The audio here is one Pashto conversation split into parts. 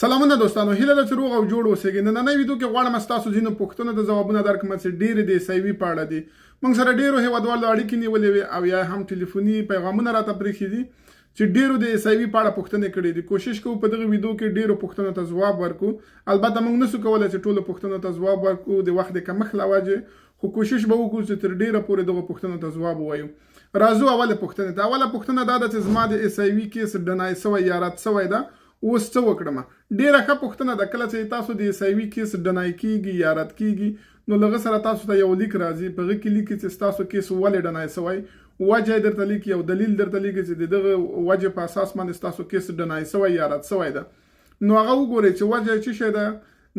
سلامونه دوستانو، هیله ده چې روغ او جوړ اوسئ. نننۍ ویډیو کې غواړم ستاسو ځینو پوښتنو ته ځوابونه درکړم چې ډېرې د اس آی وي په اړه دي. موږ سره ډېرو هېوادوالو اړیکې نیولې وې او یا هم ټلیفوني پیغامونه راته پرېښي دي چې ډېرو د اس آی وي په اړه پوښتنې کړې دي. کوشش کوو په دغه ویډیو کې ډېرو پوښتنو ته ځواب ورکړو. البته موږ نسو کولای چې ټولو پوښتنو ته ځواب ورکړو د وخت د کمښت له وجې، خو کوشش به وکړو چې تر ډېره پورې دغو پوښتنو ته ځواب ووایو. راځو اولې پوښتنې ته. اوله پوښتنه دا ده چې زما د اس آی وي کیس ډنای سوی یا رد سوی ده، اوس څه وکړم؟ ډیره ښه پوښتنه ده. کله چې تاسو د اس آی وي کیس ډنای کیږي یا رد کیږي، نو له هغه سره تاسو ته یو لیک راځي. په هغه کې لیکي چې ستاسو کیس ولې ډنای سوی، وجه یې درته لیکي او دلیل درته لیکي چې د دغه وجې په اساس باندې ستاسو کیس ډنای سوی یا رد سوی ده. نو هغه وګورئ چې وجه یې څه شی ده.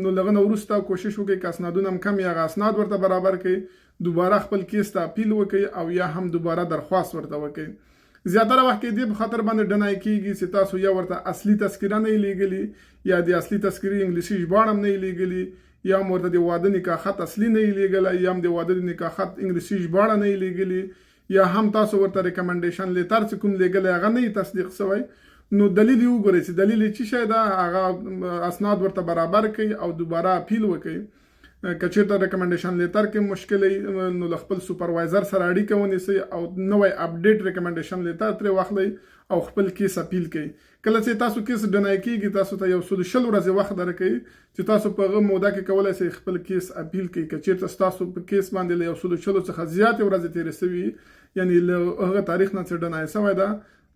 نو له هغه نه وروسته کوشش وکړئ که اسنادونه هم کم وي هغه اسناد ورته برابر کړئ، دوباره خپل کیس ته اپیل وکړئ او یا هم دوباره درخواست ورته وکړئ. زیاتره وخت کې دې په خاطر باندې ډنای کیږي چې تاسو یا ورته اصلي تذکره نه لیږلي، یا د اصلي تذکرې انګلیسي ژباړه هم نه لیږلي، یا هم ورته د واده نکاح خط اصلي نه لیږلی، یا هم د واده د نکاح خط انګلیسي ژباړه نه لیږلي، یا هم تاسو ورته ریکمنډیشن لیتر چې کوم لیږلی هغه نه تصدیق شوی. نو دلیل یې وګورئ چې دلیل یې څه شی ده، هغه اسناد ورته برابر کړئ او دوباره اپیل وکړئ. که چېرته ریکمنډیشن لیتر کې مشکل نو له خپل سپروایزر سره اړیکه ونیسئ او نوی اپډیټ ریکمنډیشن لیتر ترې واخلئ او خپل کیس اپیل کړئ. کله چې تاسو کیس ډنای کیږي، تاسو ته 120 ورځې وخت درکوي چې تاسو په هغه موده کې کولای شئ خپل کیس اپیل کړئ. که چېرته ستاسو په کیس باندې له 120 څخه زیاتې ورځې تېرې سوي، یعنی له هغه تاریخ نه چې ډنای سوی ده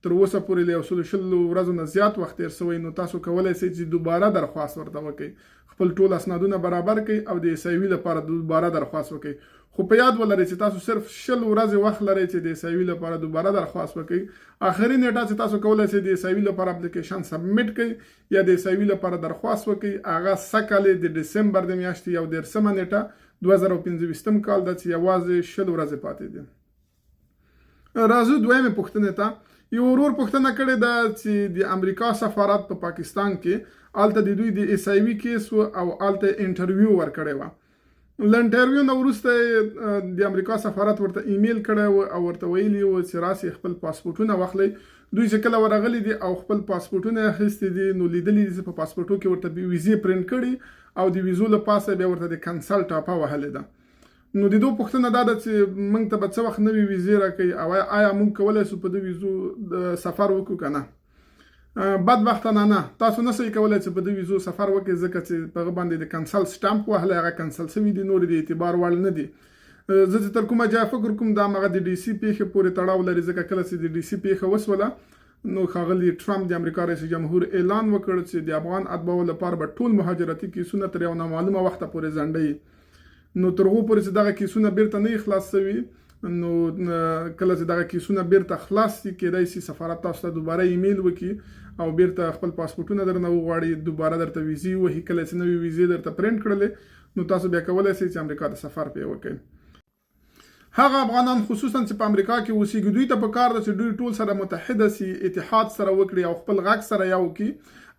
تر اوسه پورې له 120 ورځو نه زیات وخت تېر سوی، نو تاسو کولای شئ چې دوباره درخواست ورته وکړئ، خپل ټول اسنادونه برابر کړئ او د اس آی وي لپاره دوباره درخواست وکړئ. خو په یاد ولرئ چې تاسو صرف 20 ورځې وخت لرئ چې د اس آی وي لپاره دوباره درخواست وکړئ. آخري نیټه چې تاسو کولای شئ د اس آی وي لپاره اپلیکیشن سبمیټ کړئ یا د اس آی وي لپاره درخواست وکړئ، هغه سږکال د ډسمبر د میاشتې 31 نیټه 2025 کال ده چې یوازې 20 ورځې پاتې دي. راځو دویمې پوښتنې ته. یو ورور پوښتنه کړې ده چې د امریکا سفارت په پاکستان کې هلته د دوی د اس آی وي کیس و او هلته انټرویو ورکړې وه. له انټرویو نه وروسته د امریکا سفارت ورته ایمیل کړی و او ورته ویلي و چې راسئ خپل پاسپورټونه واخلئ. دوی چې کله ورغلي دي او خپل پاسپورټونه یې اخیستي دي، نو لیدلي دي چې په پاسپورټو کې ورته ویزې پرنټ کړي او د ویزو له پاسه بیا ورته د کنسل ټاپه وهلې ده. نو د دوی پوښتنه دا ده چې موږ ته به څه وخت نوې ویزې راکوي او آیا موږ کولای شو په دې ویزو سفر وکړو که نه؟ بدبختانه نه، تاسو نه شئ کولای چې په دې ویزو سفر وکړئ، ځکه چې په هغه باندې د کنسل سټمپ وهلی، هغه کنسل شوي دي، نورې د اعتبار وړ نه دي. زه چې تر کومه ځایه فکر کوم دا همغه د ډي سي پیښې پورې تړاو لري، ځکه کله چې د ډي سي پیښه وسوله نو ښاغلي ټرمپ د امریکا رئیس جمهور اعلان وکړ چې د افغان اتباعو لپاره به ټول مهاجرتي کیسونه تر یو نامعلومه وخته پورې ځنډوي. نو تر هغو پورې چې دغه کیسونه بیرته نه خلاص سوي، نو کله چې دغه کیسونه بیرته خلاص سي، کیدای سي سفارت تاسو ته دوباره ایمیل وکړي او بیرته خپل پاسپورټونه درنه وغواړي، دوباره درته ویزې ووهي. کله چې نوې ویزې درته پرنټ کړلې، نو تاسو بیا کولای شئ چې امریکا ته سفر پرې وکړئ. هغه افغانان خصوصا چې په امریکا کې اوسیږي، دوی ته په کار ده چې دوی ټول سره متحده سي، اتحاد سره وکړي او خپل غږ سره یو کړي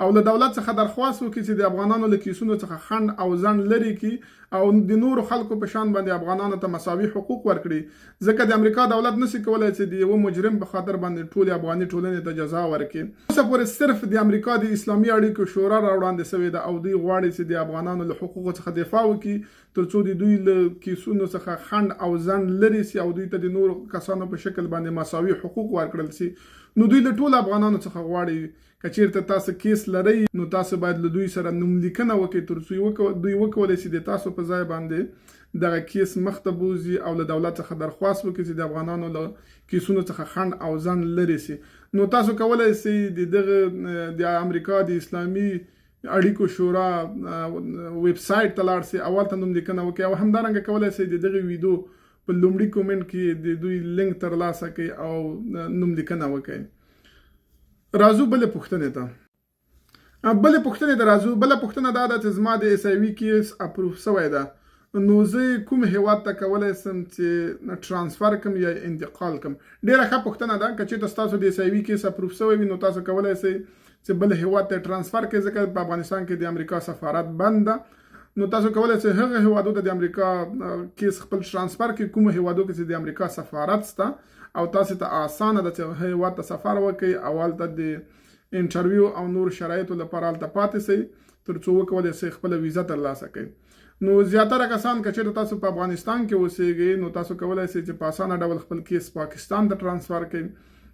او له دولت څخه درخواست وکړي چې د افغانانو له کیسونو څخه خنډ او ځنډ لرې کړي او د نورو خلکو په شان باندې افغانانو ته مساوي حقوق ورکړي، ځکه د امریکا دولت نسي کولای چې د یوه مجرم په خاطر باندې ټولې افغاني ټولنې ته جزا ورکړي. اوسه پورې صرف د امریکا د اسلامي اړیکو شورا راوړاندې سوې ده او دوی غواړي چې د افغانانو له حقوقو څخه دفاع وکړي، ترڅو د دوی له کیسونو څخه خنډ او ځنډ لرې سي او دوی ته د نورو کسانو په شکل باندې مساوي حقوق ورکړل سي. نو دوی له ټولو افغانانو څخه غواړي که چیرته تاسو کیس لرئ، نو تاسو باید له دوی سره نوم لیکنه وکړئ، ترڅو دوی وکولای شي د تاسو په ځای باندې دغه کیس مخته بوځي او له دولت څخه درخواست وکړي چې د افغانانو له کیسونو څخه خنډ او ځنډ لرې سي. نو تاسو کولای شئ د دغه د امریکا د اسلامي اړیکو شورا ویب سایټ ته لاړ شئ او هلته نوم لیکنه وکړئ او همدارنګه کولای شئ د دغه ویډیو په لومړي کومنټ کې د دوی لینک ترلاسه کړئ او نوم لیکنه وکړئ. راځو بلې پوښتنې ته. بلې پوښتنې ته راځو. بله پوښتنه دا ده چې زما د اس آی وي کیس اپروف سوی ده، نو زه کوم هیواد ته کولای سم چې ترانسفر کم یا انتقال کم؟ ډیره ښه پوښتنه ده. که چېرته ستاسو د اس آی وي کیس اپروف سوی وي، نو تاسو کولای سئ چې بل هیواد ته ترانسفر کړئ، ځکه په افغانستان کې د امریکا سفارت بند ده. نو تاسو کولای شئ هغه هیوادو ته د امریکا کیس خپل ترانسفر کړئ کوم هیوادو کې چې د امریکا سفارت شته او تاسو ته اسانه ده چې هغه هیواد ته سفر وکړئ او هلته د انټرویو او نور شرایطو لپاره هلته پاتې سئ، ترڅو وکولای سئ خپله ویزه ترلاسه کړئ. نو زیاتره کسان، که چېرته تاسو په افغانستان کې اوسېږئ، نو تاسو کولای سئ چې په اسانه ډول خپل کیس پاکستان ته ترانسفر کړئ،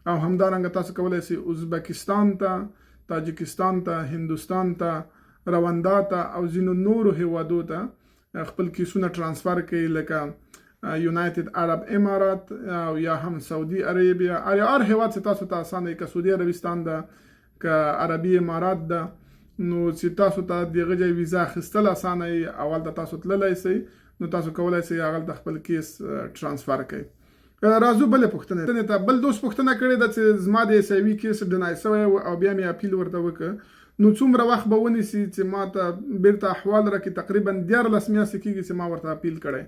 او همدارنګه تاسو کولای سئ ازبکستان ته، تاجکستان ته، هندوستان ته، رواندا ته او ځینو نورو هیوادو ته خپل کیسونه ترانسفر کړئ، لکه یونایتد عرب امارات او یا هم سعودي عربیا، هر هیواد چې تاسو ته اسانه وي، که سعودي عربستان ده که عربي امارات ده، نو چې تاسو ته د هغه ځای ویزه اخیستل اسانه وي او هلته تاسو تللی سئ، نو تاسو کولای سئ هغلته خپل کیس ترانسفر کړئ. راځو بلې پوښتنې ته. بل دوست پوښتنه کړې ده چې زما د اس آی وي کیس ډینای سوی و او بیا مې اپیل ورته وکړ، نو څومره وخت به ونیسي چې ما ته بیرته احوال راکړي؟ تقریبا 13 میاشتې کېږي چې ما ورته اپیل کړی.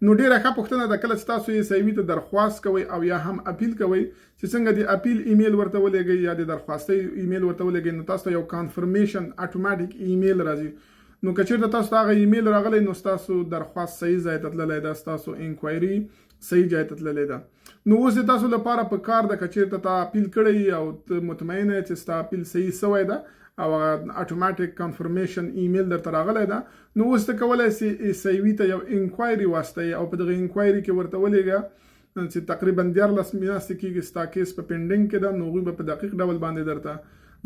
نو ډیره ښه پوښتنه ده. کله چې تاسو اس آی وي ته درخواست کوئ او یا هم اپیل کوئ، چې څنګه د اپیل ایمیل ورته ولېږئ یا د درخواستۍ ایمیل ورته ولېږئ، نو تاسو ته یو کانفرمیشن اتوماتیک ایمیل راځي. نو که چېرته تاسو ته هغه ایمیل راغلی، نو ستاسو درخواست صحیح ځای ته تللی ده، ستاسو انکوایري صحیح ځای ته تللی ده. نو اوس د تاسو لپاره په کار ده، که چېرته تا اپیل کړی او ته مطمئن یې چې ستا اپیل صحیح سوی ده او هغه اتوماتیک کانفرمیشن ایمیل درته راغلی ده، نو اوس ته کولای سې اس آی وي ته یو انکوایري واستوي او په دغه انکوایري کې ورته ولېږه چې تقریبا 13 میاشتې کېږي ستا کیس په پینډینګ کې ده. نو هغوی به په دقیق ډول باندې درته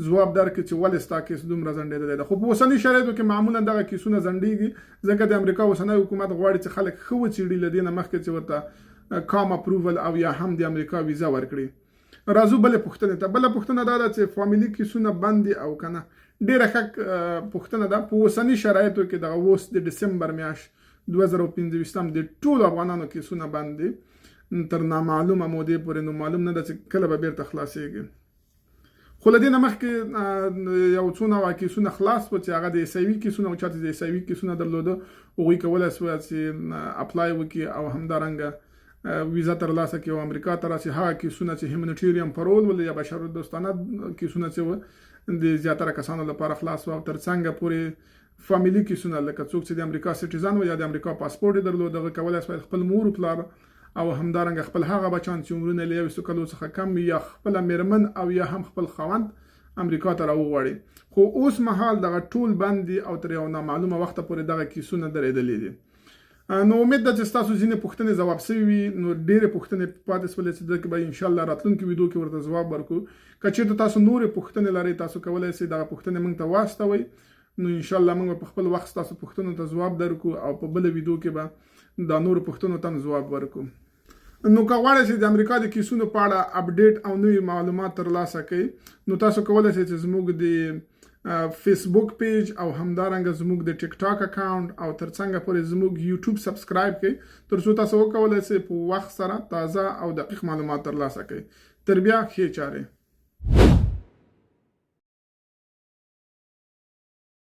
ځواب درکړي چې ولې ستا کیس دومره ځنډېدلی ده. خو په اوسني شرایطو کې معمولا دغه کیسونه ځنډېږي، ځکه د امریکا اوسنی حکومت غواړي چې خلک ښه وڅېړي له دې نه مخکې چې ورته کام اپروول او یا هم د امریکا ویزه ورکړي. راځو بلې پوښتنې ته. بله پوښتنه دا ده چې فامیلي کیسونه بند دي او که نه؟ ډېره ښه پوښتنه ده. په اوسني شرایطو کې، دغه اوس د ډسمبر میاشت 2025، د ټولو افغانانو کیسونه بند دي تر نامعلومه مودې پورې. نو معلوم نه ده چې کله به بیرته خلاصېږي. خو له دې نه مخکې یو څو نوع کیسونه خلاص و چې هغه د اس آی وي کیسونه و. چا چې د اس آی وي کیسونه درلوده، هغوی کولای سوه چې اپلای وکړي او همدارنګه ویزه ترلاسه کړي او امریکا ته راسي. هغه کیسونه چې هیومانیټیرین پرول ول یا بشر دوستانه کیسونه چې و، د زیاتره کسانو لپاره خلاص و، او تر څنګه پورې فامیلي کیسونه، لکه څوک چې د امریکا citizen و یا د امریکا پاسپورت یې درلود، هغه کولای سوای خپل مور و پلار او همدارنګه خپل هغه بچان چې عمرونه له 21 کلو څخه کم وي، یا خپله میرمن او یا هم خپل خاوند امریکا ته راوغواړي. خو اوس مهال دغه ټول بند دي او تر یو نامعلومه وخته پورې دغه کیسونه درېدلي دي. نو امید ده چې ستاسو ځینې پوښتنې ځواب سوي وي. نو ډېرې پوښتنې پاتې سولې چې دغه به ان شاء الله راتلونکي ویډیو کې ورته ځواب ورکړو. که چېرته تاسو نورې پوښتنې لرئ، تاسو کولای شئ دغه پوښتنې موږ ته واستوئ، نو ان شاء الله موږ به په خپل وخت ستاسو پوښتنو ته ځواب درکړو او په بله ویډیو کې به دا نورو پوښتنو ته هم ځواب ورکړو. نو که غواړئ چې د امریکا د کیسونو په اړه اپډیټ او نوي معلومات ترلاسه کړئ، نو تاسو کولای شئ چې زموږ د فیسبوک پیج او همدارنګه زموږ د ټیک ټاک اکاونټ او ترڅنګه پورې زموږ یوټیوب سبسکرایب کړئ، ترڅو تاسو وکولای شئ په وخت سره تازه او دقیق معلومات ترلاسه کړئ. تر بیا، ښې چارې.